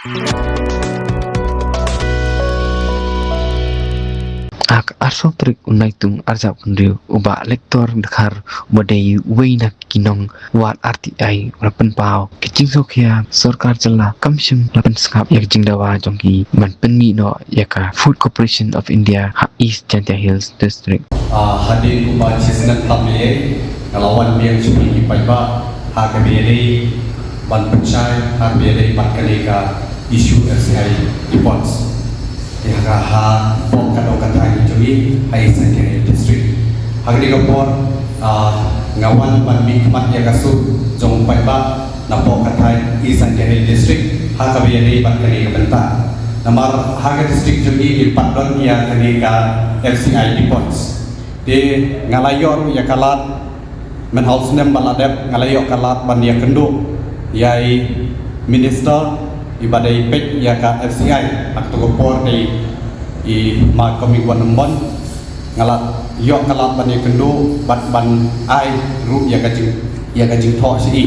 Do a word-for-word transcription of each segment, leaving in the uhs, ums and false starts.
Ha ka arphew tarik u Naitung arhajar arphew hynriew, u Bah Lector Dkhar, uba dei uwei na ki nongwad R T I, u la pynpaw ka jingsngewkhia sorkar jylla kam shym la pynsngap ïa ka jingdawa jong ki ban pynmih noh ïa ka Food Corporation of India ha East Jaintia Hills District. Ah, hadien kumba shi snem tam lei, nga la wan biang sha phi ki paidbah ha kaba ïadei ban pynshai ha kaba ïadei bad kane ka issue F C I depots. Te ha ka, hapoh ka dong ka thaiñ jong ngi ha East Jaintia Hills District. Ha kane ka por, ah, nga wan ban mihkhmat ïa ka sur jong u paidbah napoh ka thaiñ East Jaintia Hills District ha kaba ïadei bad kane ka bynta. Namar ha ka district jong ngi ngim pat don ïa kane ka F C I depots. Te nga la ïoh ruh ïa ka lad, mynha u snem ba la dep nga la ïoh ka lad ban ïakynduh ïa i minister iba dei peit ïa ka F C I, ha kato ka por dei i ma Comingone Ymbon. Nga la ïoh ka lad ban ïakynduh bad ban ai ruh ïa ka jing, ïa ka jingthoh sha i.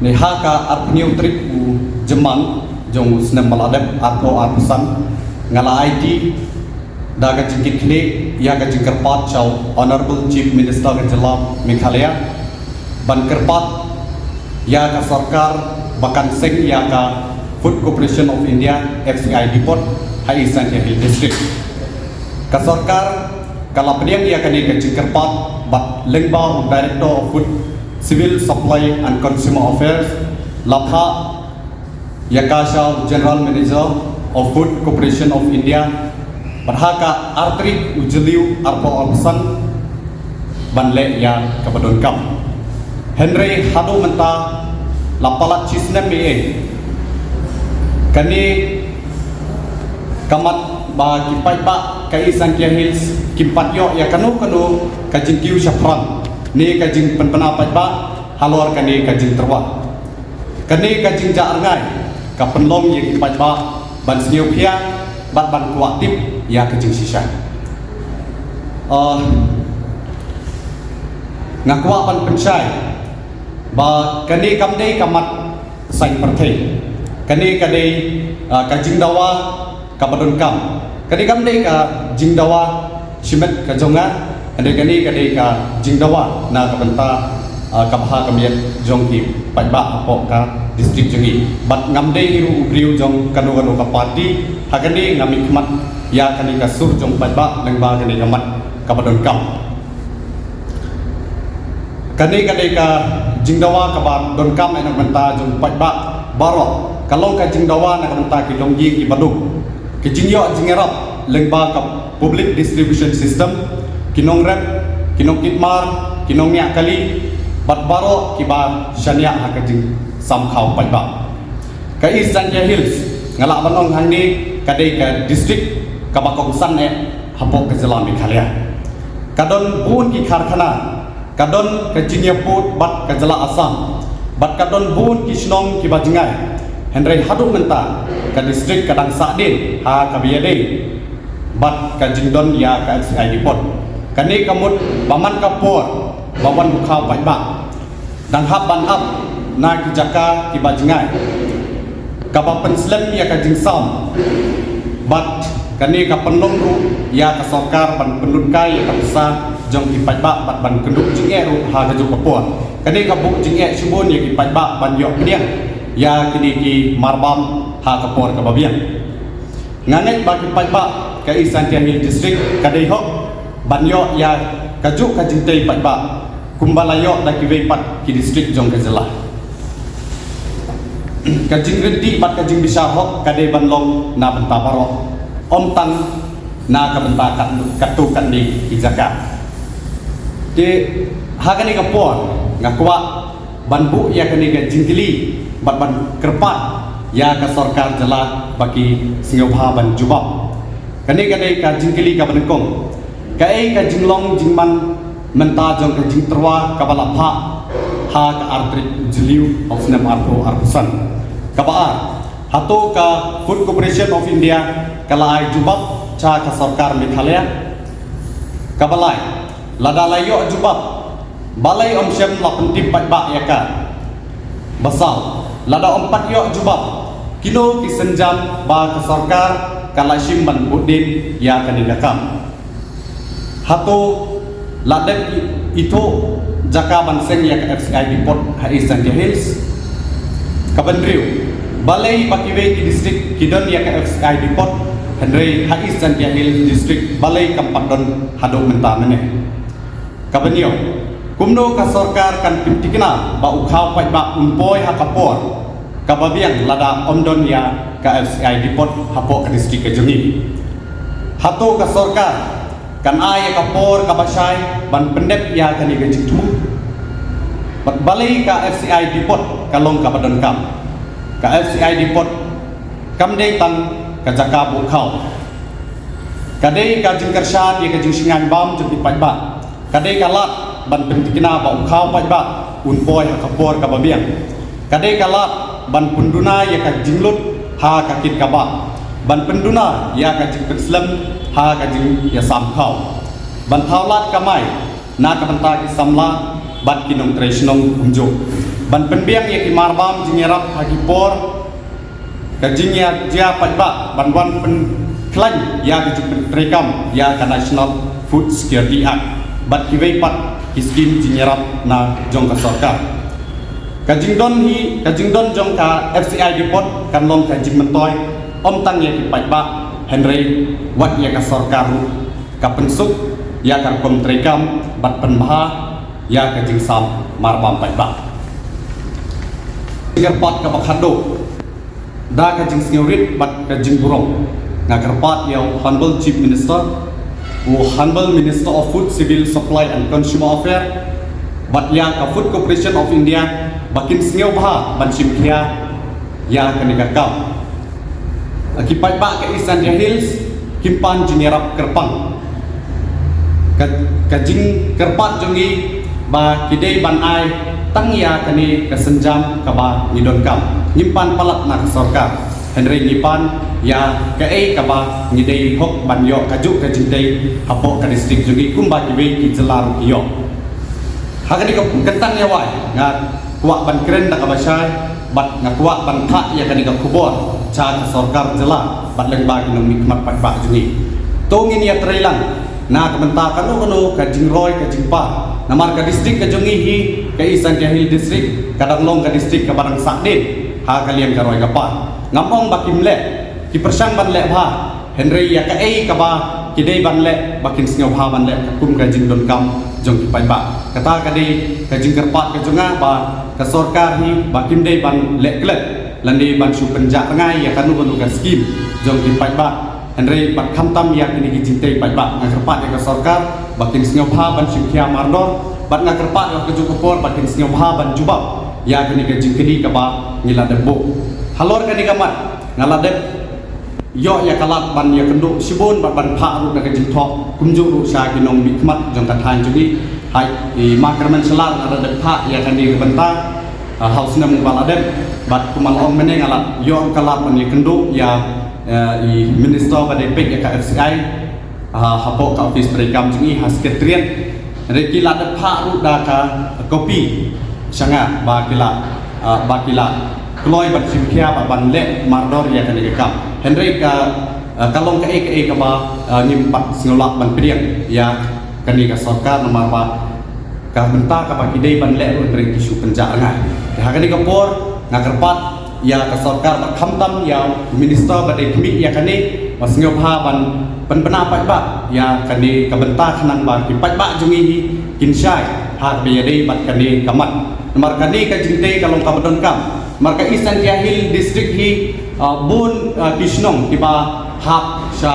Te ha ka arphew hynñiew tarik u Jymmang jong u snem ba la dep, arphew arphew san, nga la aiti da ka jingkitkhlieh ïa ka jingkyrpad sha u Honorable Chief Minister ka jylla Meghalaya ban kyrpad ïa ka sorkar ba kan seng ïa ka Food Corporation of India, F C I depot, ha East Jaintia Hills District. Ka sorkar ka la pdiang ïa kane ka jingkyrpad bad lyngba u Director of Food, Civil Supply and Consumer Affairs, la phah ïa ka sha u General Manager of Food Corporation of India, bad ha ka ar tarik u Jylliew arphew arphew san ban leh ïa kaba donkam. Hynrei haduh mynta la palat shi snem ei ei. Kane ka mat ba ki paidbah ka East Jaintia Hills kim pat ïoh ïa kano kano ka jingkiew shaphrang ne ka jingpynbna paidbah halor kane ka jingtyrwa. Kane ka jingjah rngai ka pynlong ïa ki paidbah ban sngewkhia bad ban kwah tip ïa ka jingshisha. Ah, nga kwah ban pynshai ba kane kam dei ka mat saiñ pyrthei. Kane ka dei, ah, ka jingdawa kaba donkam. Kane kam dei ka jingdawa shimet ka jong nga, hynrei kane ka dei ka jingdawa na ka bynta, ah, ka bha ka miat jong ki paidbah hapoh ka district jong ngi. Bad ngam dei hi ruh u briew jong kano kano ka party, ha kane nga mihkhmat ïa kane ka sur jong paidbah lyngba kane ka mat kaba donkam. Kane ka dei ka jingdawa kaba donkam na ka bynta jong paidbah baroh. Ka long ka jingdawa na ka bynta ki longïing kiba duk, ki jingïoh jingïarap lyngba ka public distribution system, ki nongrep, ki nongkit mar, ki nongñiah kali, bad baroh kiba shaniah ha ka jingsam khaw paidbah. Ka East Jaintia Hills, nga lah ban ong hangne, ka dei ka district kaba kongsan eh hapoh ka jylla Meghalaya. Ka don bun ki karkhana, ka don ka jingïapud bad ka jylla Assam, bad ka don bun ki shnong kiba jngai. Hynrei haduh mynta ka district ka dang sahdien ha kaba ïadei bad ka jingdon ïa ka F C I depot. Kane ka mut ba man ka por ba wan rukhaw paidbah. Dang hap ban ap na ki jaka kiba jngai, kaba pynslem ïa ka jingsam. Bad kane ka pynlong ruh ïa ka sorkar ban pynlut kai ïa ka pisa jong ki paidbah bad ban kynduh jingeh ruh ha kajuh ka por. Kane ka buh jingeh shibun ïa ki paidbah ban ïoh pdiang ïa kine ki marbam ha ka por kaba biang. Nga ngeit ba ki paidbah ka East Jaintia Hills District ka dei hok ban ïoh ïa kajuh ka jingtei paidbah kumba la ïoh da kiwei pat ki district jong ka jylla. Ka jingryntih bad ka jingbishar hok ka dei ban long na bynta baroh, ym tang na ka bynta kat, katto katne ki jaka. Te ha kane ka por nga kwah ban buh ïa kane ka jingkylli bad ban kyrpad ïa ka sorkar jylla ba ki sngewbha ban jubab. Kane ka dei ka jingkylli kaba nyngkong. Kaei ka jinglong jingman mynta jong ka jingtyrwa kaba la phah ha ka ar tarik Jylliew u snem arphew arphew san? Kaba ar, hato ka Food Corporation of India ka la ai jubab sha ka sorkar Meghalaya? Kaba lai, lada la ïoh jubab, balei ym shym la pyntip paidbah ïa ka? Ba saw, lada ym pat ïoh jubab, Kino ki sienjam ba ka sorkar ka la shim ban buddien ïa kane ka kam? Hato la dep i-, ithuh jaka ban seng ïa ka F C I depot ha East Jaintia Hills? Kaba hynriew, balei ba kiwei ki district ki don ïa ka F C I depot, hynrei ha East Jaintia Hills district balei kam pat don haduh mynta mynne? Kaba hynñiew, kumno ka sorkar kan pynthikna ba u khaw paidbah un poi ha ka por kaba biang lada ym don ïa ka F C I depot hapoh ka district ka jong ngi? Hato ka sorkar kan ai ïa ka por kaba shai ban pyndep ïa kane ka jingthmu? Bad balei ka F C I depot ka long kaba donkam? Ka F C I depot kam dei tang ka jaka buh khaw. Ka dei ka jingkyrshan ïa ka jingshngaiñ bam jong ki paidbah. Ka dei ka lad ban pynthikna ba u khaw paidbah un poi ha ka por kaba biang. Ka dei ka lad ban pynduna ïa ka jinglut ha ka kit kaba, ban pynduna ïa ka jingpynslem ha ka jingïasam khaw, ban thaw lad kamai na ka bynta ki samla bad ki nongtrei shnong kumjuh, ban pynbiang ïa ki marbam jingïarap ha ki por ka jingïa jia paidbah, ban wan pynkhlaiñ ïa ka jingpyntreikam ïa ka National Food Security Act bad kiwei pat ki skim jingïarap na jong ka sorkar. Ka jingdon hi, ka jingdon jong ka F C I depot kan long ka jingmyntoi ym tang ïa ki paidbah, hynrei wat ïa ka sorkar ruh ka pynsuk ïa ka rukom treikam bad pynbha ïa ka jingsam marbam paidbah. Kyrpad kaba khatduh, da ka jingsngewrit bad ka jingburom, nga kyrpad ïa u Honorable Chief Minister, u Honorable Minister of Food, Civil Supply and Consumer Affairs, bad ïa ka Food Corporation of India ba kin sngewbha ban shim khia ïa kane ka kam. Ki paidbah ka East Jaintia Hills kim pan jingïarap kyrpang. Ka, ka jingkyrpad jong ngi ba ki dei ban ai tang ïa kane ka sienjam kaba ngi donkam. Ngim pan palat na ka sorkar, hynrei ngi pan ïa kaei kaba ngi dei hok ban ïoh kajuh ka jingtei hapoh ka district jong ngi kumba kiwei ki jylla ruh ki ïoh. Ha kane ka kyntang ïa wai nga kwah ban kren da kaba shai bad nga kwah ban phah ïa kane ka khubor sha ka sorkar jylla bad lyngba ki nongmihkhmat paidbah jong ngi. To ngin ïatreilang na ka bynta kano kano ka jingroi ka jingpar, namar ka district ka jong ngi hi, ka East Jaintia Hills District, ka dang long ka district kaba dang sah dien ha ka liang ka roi ka par. Ngam ong ba kim leh, ki pyrshang ban leh bha, hynrei ïa kaei kaba ki dei ban leh ba kin sngewbha ban leh kum ka jingdonkam jong ki paidbah. Kata ka dei ka jingkyrpad ka jong nga ba ka sorkar hi ba kim dei ban leh klet lane ban shu pynjah rngai ïa kano kano ka skim jong ki paidbah, hynrei bad khamtam ïa kine ki jingtei paidbah. Nga kyrpad ïa ka sorkar ba kin sngewbha ban shim khia mardor, bad nga kyrpad ïa ka juh ka por ba kin sngewbha ban jubab ïa kine ki jingkylli kaba ngi la dep buh. Halor kane ka mat nga la dep ïoh ïa ka lad ban ïakynduh shibun bad ban phah ruh da ka jingthoh kumjuh ruh sha ki nongmihkhmat jong ka thaiñ jong ngi. Hai i Ma Kyrmen Shylla nga la dep phah ïa kane ka bynta ha u snem ba la dep, bad kumba la ong mynne nga la ïoh ka lad ban ïakynduh ïa i minister ba dei peit ïa ka F C I hapoh ka office treikam jong ngi ha secretariat. Hynrei ki la dep phah ruh da ka copy sha nga ba ki la, ba ki la kloi ban shim khia bad ban leh mardor ïa kane ka kam. Hynrei ka, ka long kaei kaei kaba ngim pat sngewlah ban pdiang ïa kane ka sorkar namar ba ka bynta kaba ki dei ban leh ruh hynrei ki shu pynjah rngai. Te ha kane ka por nga kyrpad ïa ka sorkar bad khamtam ïa u minister ba dei khmih ïa kane ba sngewbha ban pynbna paidbah ïa kane ka bynta khnang ba ki paidbah jong ngi hi kin shai ha kaba ïadei bad kane ka mat. Namar kane ka jingtei ka long kaba donkam. Namar ka East Jaintia Hills District hi bun ki shnong kiba hap sha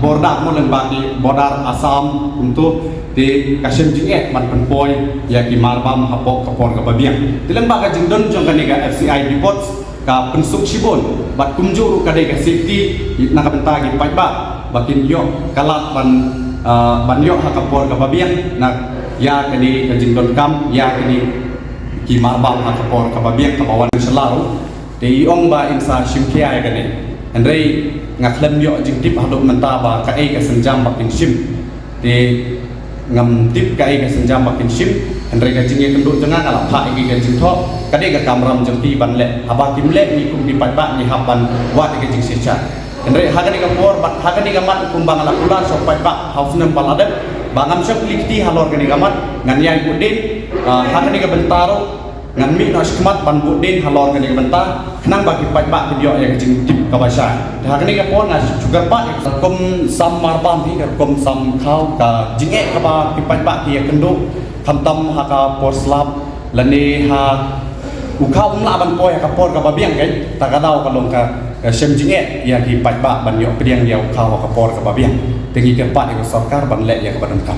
border mo lyngba ki border Assam kumto. Te ka shem jingeh ban pynpoi ïa ki marbam hapoh ka por kaba biang. Te lyngba ka jingdon jong kane ka F C I depot ka pynsuk shibun bad kumjuh ruh ka dei ka safety na ka bynta ki paidbah ba kin ïoh ka lad ban, ban ïoh ha ka por kaba biang na ïa kane ka jingdonkam ïa kine ki marbam ha ka por kaba biang kaba wan sha la ruh. Te i ong ba in sa shim khia ïa kane. Hynrei nga khlem ïoh jingtip haduh mynta ba kaei ka sienjam ba kin shim. Te ngam tip kaei ka sienjam ba kin shim. Hynrei ka jingïakynduh jong nga nga la phah ïa ki ka jingthoh, ka dei ka kamram jong ki ban leh. Haba kim leh, ngi kum ki paidbah ngi hap ban wad ïa ka jingshisha. Hynrei ha kane ka por bad ha kane ka mat, kumba nga la kular sha u paidbah ha u snem ba la dep, ba ngam shym kli kti halor kane ka mat, ngan ïai buddien, ah, ha kane ka bynta ruh ngan mih noh shakhmat ban buddien halor kane ka bynta, khnang ba ki paidbah kin ïoh ïa ka jingtip kaba shai. Te ha kane ka por nga shu kyrpad ïa ka rukom sam marbam hi, ka rukom sam khaw, ka jingeh kaba ki paidbah ki ïakynduh, khamtam ha ka por slap lane ha u khaw um lah ban poi ha ka por kaba biang, kata ka daw ka long ka, ka shem jingeh ïa ki paidbah ban ïoh pdiang ïa u khaw ha ka por kaba biang. Te ngi kyrpad ïa ka sorkar ban leh ïa kaba donkam.